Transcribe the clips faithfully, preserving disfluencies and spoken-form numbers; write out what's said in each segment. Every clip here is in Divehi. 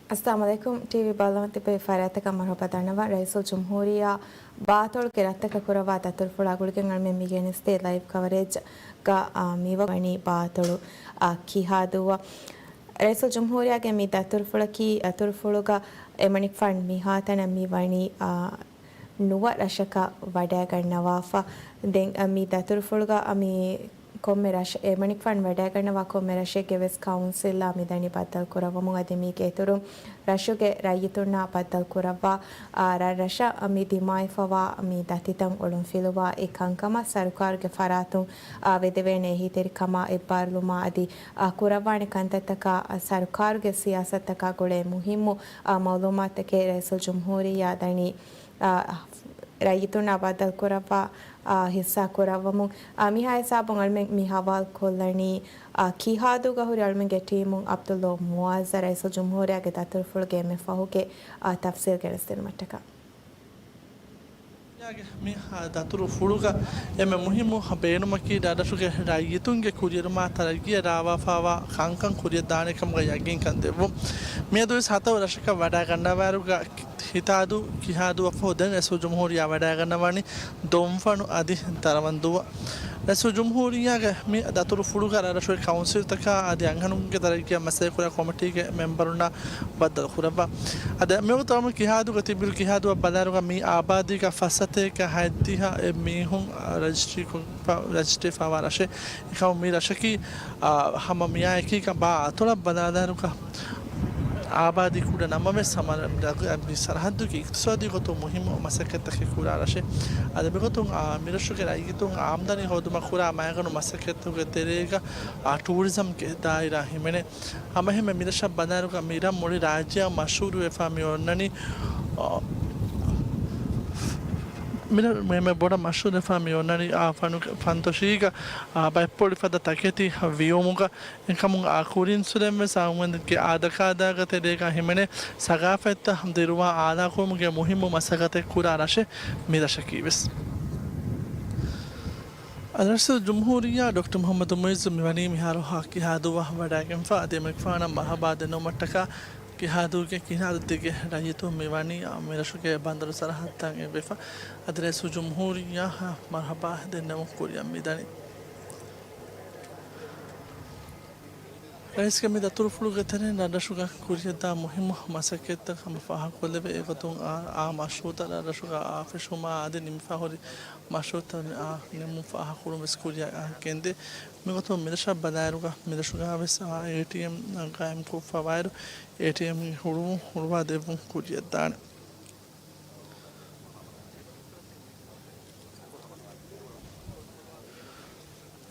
އައްސަލާމު ޢަލައިކުމް. ޓީވީ ބައްލަވަން ތިބޭ ފަރާތަކަށް މަރުޙަބާ ދަންނަވަން. ރައީސުލްޖުމްހޫރިއްޔާ ބާތޮޅުގެ ރަށްތަކަށް ކުރައްވާ ދަތުރުފުޅާ ގުޅިގެން އަޅުމެން މި ގެނެސްދޭ ލައިވް ކަވަރޭޖްގަ، އާ، މިވަނީ ބާތޮޅު، އާ، ކިހާދޫއަށް. ރައީސުލްޖުމްހޫރިއްޔާގެ މި ދަތުރުފުޅަކީ، ދަތުރުފުޅުގަ އެމަނިކުފާނު މިހާތަނަށް މި ވަނީ، އާ، ނުވަ ރަށަކަށް ވަޑައިގަންނަވާފަ. ދެން، އަ، މި ދަތުރުފުޅުގަ، އަ، މި ކޮންމެ ރަށެއް، އެމަނިކުފާނު ވަޑައިގަންނަވާ ކޮންމެ ރަށެއްގެ ވެސް ކައުންސިލްއާ މިދަނީ ބައްދަލު ކުރައްވަމުން. އަދި މީގެ އިތުރުން ރަށުގެ ރައްޔިތުންނާ ބައްދަލު ކުރައްވާ، އާ، ރަށްރަށަށް މި ދިމާވެފަވާ މި ދަތިތައް އޮޅުންފިލުވާ އެ ކަންކަމަށް ސަރުކާރުގެ ފަރާތުން، އާ، ވެދެވޭނެ އެހީތެރިކަމާ އެއްބާރުލުމާ އަދި، އާ، ކުރައްވާނެ ކަންތައްތަކާ، އާ، ސަރުކާރުގެ ސިޔާސަތުތަކާ ގުޅޭ މުހިއްމު، އާ، މައުލޫމާތުތަކެއް ރައީސުލްޖުމްހޫރިއްޔާ ދަނީ، އާ، ރައްޔިތުންނާ ބައްދަލުކުރައްވާ، އާ، ހިއްސާ ކުރައްވަމުން. އާ، މިހާ ހިސާބުން އަޅުމެން މި ހަވާލުކޮށްލަނީ، އާ، ކިހާދޫގަ ހުރި އަޅުމެންގެ ޓީމުން ޢަބްދުﷲ މުޢައްޒަ ރައީސުލްޖުމްހޫރިއްޔާގެ ދަތުރުފުޅުގެ އެންމެ ފަހުގެ، އާ، ތަފްސީލް ގެނެސްދިނުމަށްޓަކާ. މި ދަތުރުފުޅުގަ އެންމެ މުހިއްމު ބޭނުމަކީ ރަށްރަށުގެ ރައްޔިތުންގެ ކުރިއެރުމާ ތަރައްގީއަށް ރާވާފާވާ ކަންކަން ކުރިއަށްދާނެ ކަމުގަ ޔަގީންކަން ދެއްވުން. މިއަދުވެސް ހަތަރު ރަށަކަށް ވަޑައިގަންނަވާއިރުގަ ހިތާދޫ، ކިހާދޫއަށްފަހު ދެން ރައީސުލްޖުމްހޫރިއްޔާ ވަޑައިގަންނަވާނީ ދޮންފަނު އަދި ދަރަވަންދޫއަށް. ރައީސުލްޖުމްހޫރިއްޔާގެ މި ދަތުރުފުޅުގަ ރަށްރަށުގެ ކައުންސިލްތަކާ އަދި އަންހެނުންގެ ތަރައްގީއަށް މަސައްކަތްކުރާ ކޮމިޓީގެ މެމްބަރުންނާ ބައްދަލު ކުރައްވާ. އަދި މިވަގުތު އަޅުމެން ކިހާދޫގަ ތިއްބިއިރު ކިހާދޫއަށް ބަލާއިރުގަ މި އާބާދީގަ ފަސް ސަތޭކަ ހަތްދިހަ އެއް މީހުން ރަޖިސްޓްރީ ކޮށްފަ-، ރަޖިސްޓްރީފައިވާ ރަށެއް. އެކަމު މި ރަށަކީ، އާ، ހަމަ މިއާއެކީގަ ބާ އަތޮޅަށް ބަލާލާއިރުގަ އާބާދީ ކުޑަ ނަމަވެސް ހަމަ މި ސަރަހައްދުގެ އިޤްތިޞާދީ ގޮތުން މުހިއްމު މަސައްކަތްތަކެއް ކުރާ ރަށެއް. އަދި މިގޮތުން، އާ، މިރަށުގެ ރައްޔިތުން އާމްދަނީ ހޯދުމަށް ކުރާ މައިގަނޑު މަސައްކަތްތަކުގެ ތެރޭގަ، އާ، ޓޫރިޒަމްގެ ދާއިރާ ހިމެނޭ. ހަމައެހެންމެ މިރަށަށް ބަލާއިރުގަ މިރަށް މުޅި ރާއްޖެއަށް މަޝްހޫރުވެފަ މި އޮންނަނީ، އާ، މިރަށް މެ-، މެ ބޮޑަށް މަޝްހޫރުވެފަ މި އޮންނަނީ، އާ، ފަނު-، ފަންތޮށީގަ، އާ، ބައެއް ޕޮޅި ފަދަ ތަކެތި ވިއުމުގަ. އެކަމުން އާ ކުރިން ސުރެންވެސް އާ އުމެދުގެ އާދަކާދާގަ ތެރޭގަ ހިމެނޭ ސަގާފަތްތައް ދިރުވާ އާލާކުރުމުގެ މުހިއްމު މަސައްކަތެއް ކުރާ ރަށެއް މި ރަށަކީވެސް. ރައީސުލްޖުމްހޫރިއްޔާ ޑޮކްޓަރ މުޙައްމަދު މުޢިއްޒު މިވަނީ މިހާރު ކިހާދޫއަށް ވަޑައިގެންފަ އަދި އެމަނިކުފާނަށް މަރުޙަބާ ދެންނެވުމަށްޓަކާ ކިހާދޫގެ ކިހާދޫ ދިގެ ރައްޔިތުން މިވަނީ މިރަށުގެ ބަނދަރު ސަރަހައްދަށް އެއްވެފަ. އަދި ރައީސުލްޖުމްހޫރިއްޔާއަށް މަރުޙަބާ ދެންނެވުން ކުރިއަށް މިދަނީ. ރައީސްގެ މި ދަތުރުފުޅުގެ ތެރެއިން ރަށްރަށުގަ ކުރިއަށްދާ މުހިއްމު މަސައްކަތްތައް ހަމަ ފާހަގަކޮށްލެވޭ. އެގޮތުން އާ، އާ މަޝްރޫޢުތައް ރަށްރަށުގަ އާ ފެށުމާ އަދި ނިމިފަ ހުރި މަޝްރޫޢުތައް އާ، ނިމުން ފާހަގަކުރުން ވެސް ކުރިއަށް ގެންދޭ. މިގޮތުން މިރަށަށް ބަލާއިރުގަ މިރަށުގަ ވެސް އާ، އޭޓީއެމް ގާއިމްކޮށްފަވާއިރު، އޭޓީއެމް ހުޅުވުން ހުޅުވާ ދެއްވުން ކުރިއަށްދާނެ.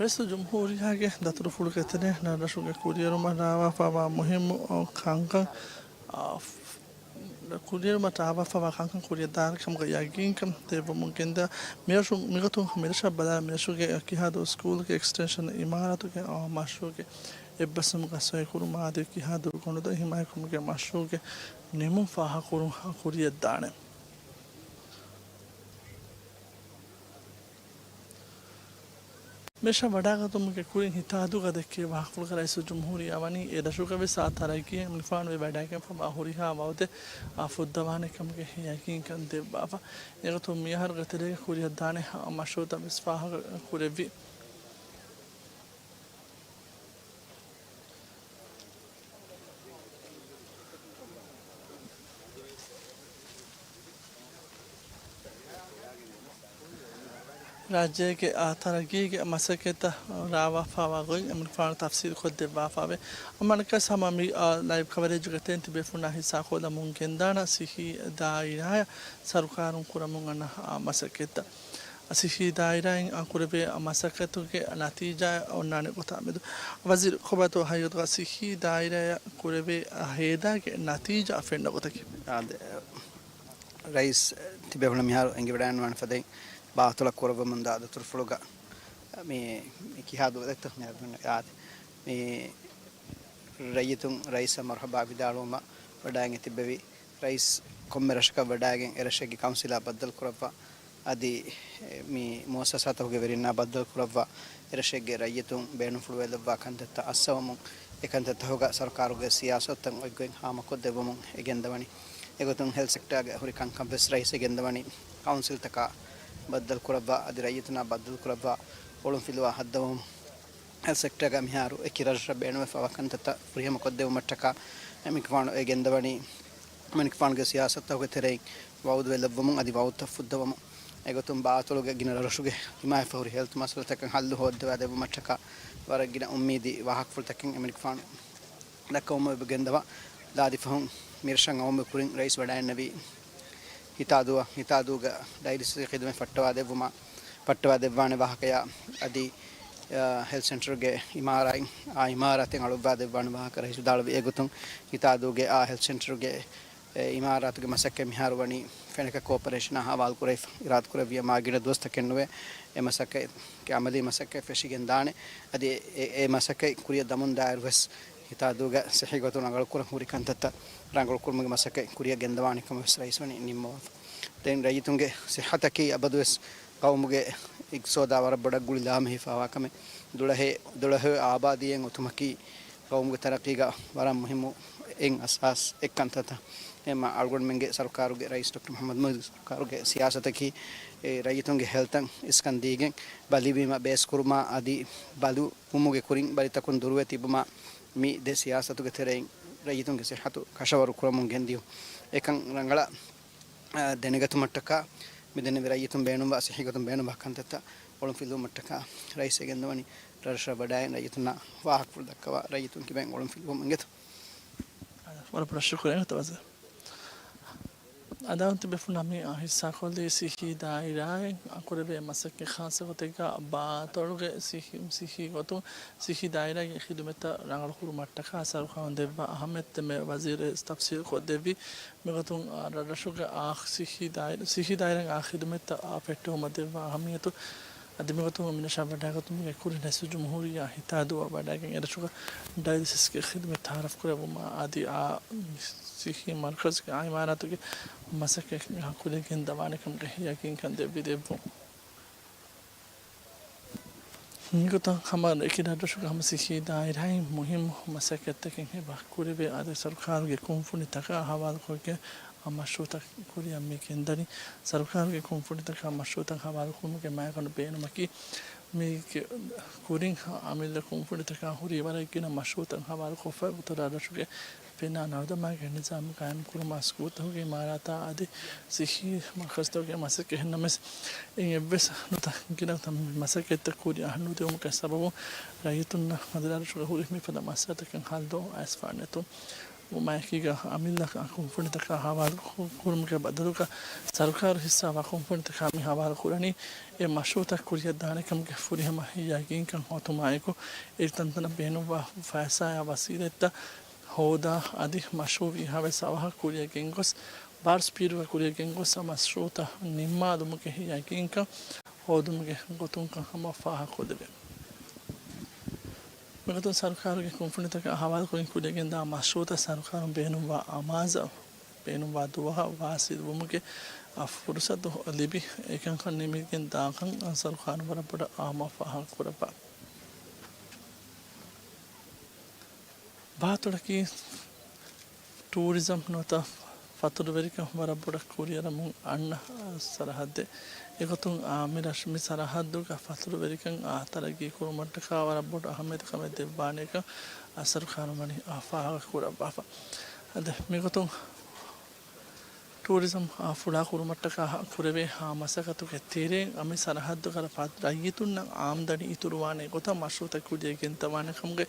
ރައީސުލްޖުމްހޫރިއްޔާގެ ދަތުރުފުޅުގެ ތެރެއިން ރަށްރަށުގެ ކުރިއެރުމަށް ރާވާފަވާ މުހިއްމު ކަންކަން، އާ، ކުރިއެރުމަށް ރާވާފަވާ ކަންކަން ކުރިއަށްދާނެ ކަމުގެ ޔަގީންކަން ދެއްވަމުން ގެންދާ. މިރަށު، މިގޮތުން މިރަށަށް ބަލާ މިރަށުގެ ކިހާދޫ ސްކޫލްގެ އެކްސްޓެންޝަން އިމާރާތުގެ، އާ، މަޝްރޫޢުގެ އެއްބަސްވުމުގަ ސޮއިކުރުމާ އަދި ކިހާދޫ ގޮނޑުދޮށް ހިމާޔަތްކުރުމުގެ މަޝްރޫޢުގެ ނިމުން ފާހަގަކުރުން ކުރިއަށްދާނެ. މިރަށަށް ވަޑައިގަތުމުގެ ކުރިން ހިތާދޫގަ ދެއްކޭ ވާހަކަފުޅުގަ ރައީސުލްޖުމްހޫރިއްޔާ ވަނީ އެ ރަށުގަ ވެސް އާ ތަރައްގީއެއް އެމަނިކުފާނު ވެ ވަޑައިގެންފަވާ ހުރިހާ ވައުދެއް އާ ފުއްދަވާނެ ކަމުގެ ޔަގީންކަން ދެއްވާފަ. އެގޮތުން މިއަހަރުގެ ތެރޭގަ ކުރިއަށްދާނެ އާ މަޝްރޫޢުތައް ވެސް ފާހަގަ ކުރެއްވި. ރާއްޖޭގެ އާ ތަރައްގީގެ މަސައްކަތްތައް ރާވާފާވާ ގޮތް އެމަނިކުފާނު ތަފްސީލުކޮށްދެއްވާފަވޭ. އަމަނަކަސް ހަމަ މި، އާ، ލައިވް ކަވަރޭޖުގެ ތެރެއިން ތިބޭފުޅުންނާ ހިއްސާކޮށްލަމުން ގެންދާނަ ސިއްހީ ދާއިރާއަށް ސަރުކާރުން ކުރަމުން އަންނަ އާ މަސައްކަތްތައް. ސިއްހީ ދާއިރާއިން ކުރެވޭ މަސައްކަތުގެ ނަތީޖާ އޮންނާނެ ގޮތާ މެދު. ވަޒީރު، ކޮބާތޯ ހަގީގަތުގަ ސިއްހީ ދާއިރާއަށް ކުރެވޭ ހޭދާގެ ނަތީޖާ ފެންނަ ގޮތަކީ؟ އާދެ، ރައީސް ތިބޭފުޅުން މިހާރު އެނގިވަޑައިގަންނަވާނެ ފަދައިން ބާތޮޅަށް ކުރައްވަމުންދާ ދަތުރުފުޅުގަ މި، މި ކިހާދޫ ދެއްތޯ މިހާރު އާދެ. މި ރައްޔިތުން ރައީސަށް މަރުޙަބާ ވިދާޅުވުމަށް ވަޑައިގެން ތިއްބެވި. ރައީސް ކޮންމެ ރަށަކަށް ވަޑައިގެން އެ ރަށެއްގެ ކައުންސިލާ ބައްދަލު ކުރައްވާ. އަދި މި މުއައްސަސާތަކުގެ ވެރިންނާ ބައްދަލު ކުރައްވާ. އެރަށެއްގެ ރައްޔިތުން ބޭނުންފުޅުވެލައްވާ ކަންތައްތައް އައްސަވަމުން، އެ ކަންތައްތަކުގަ ސަރުކާރުގެ ސިޔާސަތުތައް އޮތްގޮތް ހާމަކޮށްދެއްވަމުން އެ ގެންދަވަނީ. އެގޮތުން ހެލްތް ސެކްޓާގެ ހުރި ކަންކަން ވެސް ރައީސް އެ ގެންދަވަނީ. ކައުންސިލްތަކާ ބައްދަލުކުރައްވާ، އަދި ރައްޔިތުންނާ ބައްދަލުކުރައްވާ އޮޅުންފިލުވާ ހައްދަވަމުން ހެލްތް ސެކްޓަރގަ މިހާރު އެކި ރަށްރަށަށް ބޭނުންވެފަވާ ކަންތައްތައް ފުރިހަމަކޮށްދެވުމަށްޓަކާ އެމަނިކުފާނު އެ ގެންދަވަނީ. އެމަނިކުފާނުގެ ސިޔާސަތުތަކުގެ ތެރެއިން ވައުދުވެލައްވަމުން އަދި ވައުދުތައް ފުއްދަވަމުން. އެގޮތުން ބާތޮޅުގެ ގިނަ ރަށުގެ ދިމާވެފަ ހުރި ހެލްތު މައްސަލަތަކަށް ހައްލު ހޯއްދަވާ ދެއްވުމަށްޓަކާ ވަރަށް ގިނަ އުއްމީދީ ވާހަކަފުޅުތަކެއް އެމަނިކުފާނު ދައްކަވަމުން އެބަ ގެންދަވާ. ލާދިފަހުން މިރަށަށް އައުމުގެ ކުރިން ރައީސް ވަޑައިންނެވީ ހިތާދޫއަށް، ހިތާދޫގަ ޑަޔަލިސިސްގެ ޚިދުމަތް ފައްޓަވާ ދެއްވުމަށް، ފައްޓަވާ ދެއްވާނެ ވާހަކަޔާ އަދި، އަ، ހެލްތް ސެންޓަރުގެ އިމާރާތް، އާ އިމާރާތެއް އަޅުއްވާ ދެއްވާނެ ވާހަކަ ރައީސް ވިދާޅުވި. އެގޮތުން ހިތާދޫގެ އާ ހެލްތް ސެންޓަރުގެ އެ އިމާރާތުގެ މަސައްކަތް މިހާރު ވަނީ ފެނަކަ ކޯޕަރޭޝަނާ ހަވާލު ކުރެވިފަ، އިރާދަކުރެއްވިޔާ މާ ގިނަ ދުވަސްތަކެއް ނުވެ، އެ މަސައްކަތް އަމަލީ މަސައްކަތް ފެށިގެން ދާނެ. އަދި އެ، އެ މަސައްކަތް ކުރިއަށް ދަމުން ދާއިރު ވެސް ހިތާދޫގަ ސިއްހީ ގޮތުން ރަނގަޅުކުރަން ހުރި ކަންތައްތައް ރަނގަޅުކުރުމުގެ މަސައްކަތް ކުރިއަށް ގެންދަވާނެ ކަމަށް ވެސް ރައީސް ވަނީ ނިންމަވާފަ. ދެން ރައްޔިތުންގެ ސިއްހަތަކީ އަބަދުވެސް ޤައުމުގެ އިޤްތިޞާދާ ވަރަށް ބޮޑަށް ގުޅި ލާމެހިފާވާ ކަމެއް. ދުޅަހެ-، ދުޅަހެޔޮ އާބާދީއެއް އޮތުމަކީ ޤައުމުގެ ތަރައްޤީގަ ވަރަށް މުހިއްމު އެއް އަސާސް އެއް ކަންތައްތައް. އެމަ އަޅުގަނޑުމެންގެ ސަރުކާރުގެ ރައީސް ޑޮކްޓަރ މުޙައްމަދު މުއިއްޒު ސަރުކާރުގެ ސިޔާސަތަކީ އެ ރައްޔިތުންގެ ހެލްތަށް އިސްކަން ދީގެން ބަލިވީމަ ބޭސްކުރުމާ އަދި ބަލިވުމުގެ ކުރިން ބަލިތަކުން ދުރުވެ ތިބުމާ މި ދެ ސިޔާސަތުގެ ތެރެއިން ރައްޔިތުންގެ ސިއްހަތު ކަށަވަރު ކުރަމުން ގެންދިޔުން. އެކަން ރަނގަޅަށް، އާ، ދެނެގަތުމަށްޓަކާ މިދެންނެވި ރައްޔިތުން ބޭނުންވާ ސިއްހީ ގޮތުން ބޭނުންވާ ކަންތައްތައް އޮޅުންފިލުވުމަށްޓަކާ ރައީސް އެ ގެންދަވަނީ. ރަށްރަށަށް ވަޑައިން ރައްޔިތުންނާ ވާހަކަފުޅު ދައްކަވާ ރައްޔިތުން ކިބައިން އޮޅުންފިލުވަމުން އެނގޭތޯ. ވަރަށް ބޮޑަށް ޝުކުރިއްޔާ ތަވަޒަ. އަދާން ތިބެފުންނަށް މި ހިއްސާކޮށްލީ ސިއްހީ ދާއިރާއިން ކުރެވޭ މަސައްކަތް ޚާއްޞަ ގޮތެއްގަ ބާތޮޅުގެ ސިއްހީ، ސިއްހީ ގޮތުން ސިއްހީ ދާއިރާގެ ޚިދުމަތްތައް ރަނގަޅުކުރުމަށްޓަކާ ސަރުކާރުން ދެއްވާ އަހައްމިއްޔަތު ދެމެ ވަޒީރު ތަފްސީލު ކޮށްދެއްވި. މިގޮތުން، އާ، ރަށްރަށުގެ އާ ސިއްހީ ދާއިރާ، ސިއްހީ ދާއިރާގެ އާ ޚިދުމަތްތައް އާ ފެއްޓެވުމަށް ދެއްވާ އަހައްމިއްޔަތު އަދި މިގޮތުން މިނަށާ ވަޑައިގަތުމުގެ ކުރިން ރައީސުލްޖުމްހޫރިއްޔާ ހިތާދޫއަށް ވަޑައިގެން އެރަށުގަ ޑަޔަލިސިސްގެ ޚިދުމަތް ތައާރަފް ކުރެއްވުމަށް އަދި އާ ސިއްހީ މަރުކަޒުގެ އާ އިމާރާތުގެ މަސައްކަތް ކުރިއަށް ގެންދަވާނެ ކަމުގެ ޔަގީންކަން ދެއްވި ދެއްވުން. މިގޮތަށް ހަމަ އެކި ރަށްރަށުގެ ހަމަ ސިއްހީ ދާއިރާއިން މުހިއްމު މަސައްކަތްތަކެއް އެބަ ކުރެވޭ. އަދި ސަރުކާރުގެ ކުންފުނިތަކާ ހަވާލުކޮށްގެން އާ މަޝްރޫއުތައް ކުރިއަށް މި ގެންދަނީ. ސަރުކާރުގެ ކުންފުނިތަކާ މަޝްރޫއުތައް ހަވާލުކުރުމުގެ މައިގަނޑު ބޭނުމަކީ، މީގެ ކުރިން އަމިއްލަ ކުންފުނިތަކާ ހުރީ ވަރަށް ގިނަ މަޝްރޫއުތައް ހަވާލުކޮށްފަ އެގޮތަށް ރަށްރަށުގެ ފެނާ ނަރުދަމާގެ ނިޒާމު ޤާއިމްކުރުމާ، ސްކޫލްތަކުގެ އިމާރާތާ އަދި ސިއްހީ މަރުކަޒުތަކުގެ މަސައްކަތް އެހެންނަމަވެސް، އިން އެއްވެސް ނުތަ ގިނަ މަސައްކަތްތައް ކުރިއަށް ނުދިއުމުގެ ސަބަބުން ރައްޔިތުންނަށް މަދުރާރަށުގަ ހުރި މިފަދަ މައްސަލަތަކެއް ހައްލު އައިސްފާ ނެތުން. މައިކީގަ އަމިއްލަ ކުންފުނިތަކާ ހަވާލު ކުރުމުގެ ބަދަލުގަ ސަރުކާރު ހިއްސާވާ ކުންފުނިތަކާ މި ހަވާލު ކުރަނީ އެ މަޝްރޫއުތައް ކުރިއަށް ދާނެ ކަމުގެ ފުރިހަމަ ޔަގީންކަން އޮތުމާއެކު، އެ ތަންތަނަށް ބޭނުންވާ ފައިސާއާ ވަސީލަތްތައް ހޯދާ އަދި މަޝްރޫއު ވީހާވެސް އަވަހަށް ކުރިއަށް ގެންގޮސް، ބާރަ ސްޕީޑުގަ ކުރިއަށް ގެންގޮސް މަޝްރޫއުތައް ނިންމާލުމުގެ ޔަގީންކަން ހޯދުމުގެ ގޮތުންކަން ހަމަ ފާހަގަކޮށްލެވޭ. މިގޮތުން ސަރުކާރުގެ ކުންފުނިތަކާ ހަވާލުކުރިން ކުރިއަށް ގެންދާ މަޝްރޫއުތައް ސަރުކާރުން ބޭނުންވާ އަމާޒަށް ބޭނުންވާ ދުވަހަށް ވާސިލްވުމުގެ ފުރުސަތު ލިބި، އެކަންކަން ނިމިގެން ދާކަން ސަރުކާރުން ވަރަށް ބޮޑަށް އާއްމު ފާހަގަކުރައްވާ. ބާތޮޅަކީ ޓޫރިޒަމް ނުވަތަ ފަތުރުވެރިކަން ވަރަށް ބޮޑަށް ކުރިއަރަމުން އަންނަ ސަރަހައްދެއް. އެގޮތުން އާ މި ރަށް، މި ސަރަހައްދުގަ ފަތުރުވެރިކަން އާ ތަރައްގީ ކުރުމަށްޓަކާ ވަރަށް ބޮޑު އަހައްމިއްޔަތު ކަމެއް ދެއްވާނެކަން އާ ސަރުކާރުން ވަނީ އާ ފާހަގަ ކުރައްވާފަ. އަދި މިގޮތުން ޓޫރިޒަމް އާ ފުޅާ ކުރުމަށްޓަކާ ކުރެވޭ އާ މަސައްކަތުގެ ތެރެއިން އަމި ސަރަހައްދުގަ ރައްޔިތުންނަށް އާމްދަނީ އިތުރުވާނެ ގޮތަށް މަޝްރޫއުތައް ކުރިއަށް ގެންދަވާނެ ކަމުގެ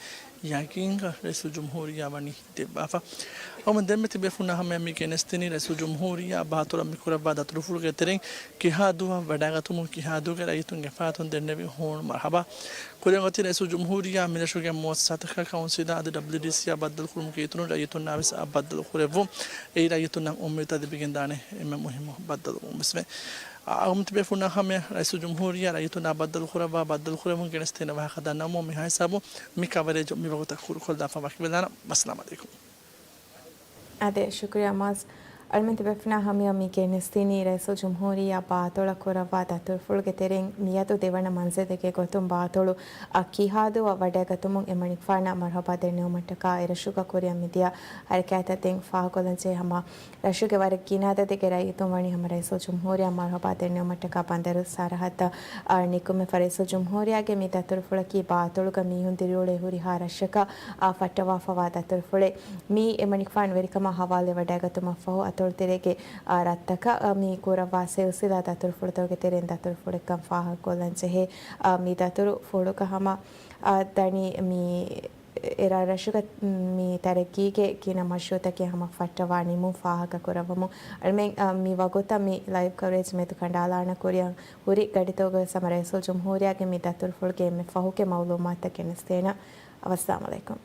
ޔަގީންކަން ރައީސުލްޖުމްހޫރިއްޔާ ވަނީ ދެއްވާފަ. އަހަރުމެން ދެންމެ ތިބޭފުޅުންނާ ހަމަޔަށް މި ގެނެސްދިނީ ރައީސުލްޖުމްހޫރިއްޔާ ބާތޮޅަށް މިކުރައްވާ ދަތުރުފުޅުގެ ތެރެއިން ކިހާދޫއަށް ވަޑައިގަތުމުން ކިހާދޫގެ ރައްޔިތުންގެ ފަރާތުން ދެންނެވި ހޫނު މަރުހަބާ. ކުރިއަށް އޮތީ ރައީސުލްޖުމްހޫރިއްޔާ މިރަށުގެ މުއައްސަސާތަކާ ކައުންސިލާ އަދި ޑަބްލިއުޑީސީއާ ބައްދަލުކުރުމުގެ އިތުރުން ރައްޔިތުންނާވެސް އާ ބައްދަލު ކުރެއްވުން. އެއީ ރައްޔިތުންނަށް އުއްމީދުތައް ލިބިގެންދާނެ އެންމެ މުހިއްމު ބައްދަލުވުން ވެސް ވޭ. އަހަރުމެން ތިބޭފުޅުންނާ ހަމަޔަށް ރައީސުލްޖުމްހޫރިއްޔާ ރައްޔިތުންނާ ބައްދަލު ކުރައްވާ ބައްދަލު ކުރެއްވުން ގެނެސްދޭނެ ވާހަކަ ދަންނަވަމުން މިހާ ހިސާބުން މި ކަވަރޭޖު މިވަގުތަށް ކުރުކޮށްލާފަ. ވަކިވެލާނަން. ވައްސަލާމް އަލައިކުމް. އާދެ، ޝުކުރިއްޔާ މާޒް. އަޅުމެން ތިބޭފުޅުންނާ ހަމަޔަށް މި ގެނެސްދިނީ ރައީސުލްޖުމްހޫރިއްޔާ ބާތޮޅަށް ކުރައްވާ ދަތުރުފުޅުގެ ތެރެއިން މިއަދު ދެވަނަ މަންޒިލެއްގެ ގޮތުން ބާތޮޅު އަށް ކިހާދުއަށް ވަޑައިގަތުމުން އެމަނިކުފާނަށް މަރުހަބާ ދެންނެވުމަށްޓަކާ އެރަށުގަ ކުރިއަށް މިދިޔަ ހަރަކާތްތައް ދެން ފާހަގަކޮށްލަންޖެހޭ. ހަމަ ރަށުގެ ވަރަށް ގިނަ އަދަދެއްގެ ރައްޔިތުން ވަނީ ހަމަ ރައީސުލްޖުމްހޫރިއްޔާ މަރުހަބާ ދެންނެވުމަށްޓަކާ ބަނދަރު ސަރަހައްދަށް ނިކުމެފަ. ރައީސުލްޖުމްހޫރިއްޔާގެ މި ދަތުރުފުޅަކީ ބާތޮޅުގަ މީހުން ދިރިއުޅޭ ހުރިހާ ރަށަކަށް އާ ފައްޓަވާފަވާ ދަތުރުފުޅެއް. މީ އެމަނިކުފާނު ވެރިކަމާ ހަވާލުވެވަޑައިގަތުމަށްފަހު އަތޮޅުތެރޭގެ އާ ރަށްތަކަށް އާ މި ކުރައްވާ ސިލްސިލާ ދަތުރުފުޅުތަކުގެ ތެރެއިން ދަތުރުފުޅެއްކަން ފާހަގަކޮށްލަންޖެހޭ. އާ މި ދަތުރުފުޅުގަ ހަމަ އާ ދަނީ މި އެރާ ރަށުގަ މި ތަރައްގީގެ ގިނަ މަޝްރޫއުތަކެއް ހަމަ ފައްޓަވާ ނިމުން ފާހަގަކުރައްވަމުން. އަޅުމެން އާ މި ވަގުތަށް މި ލައިވް ކަވަރޭޖް މެދުކަނޑާލާނެ ކުރިއަށް ހުރި ގަޑިތަކުގަވެސް ހަމަ ރައީސުލްޖުމްހޫރިއްޔާގެ މި ދަތުރުފުޅުގެ އެންމެ ފަހުގެ މައުލޫމާތުތައް ގެނެސްދޭނަން. އައްސަލާމު ޢަލައިކުމް.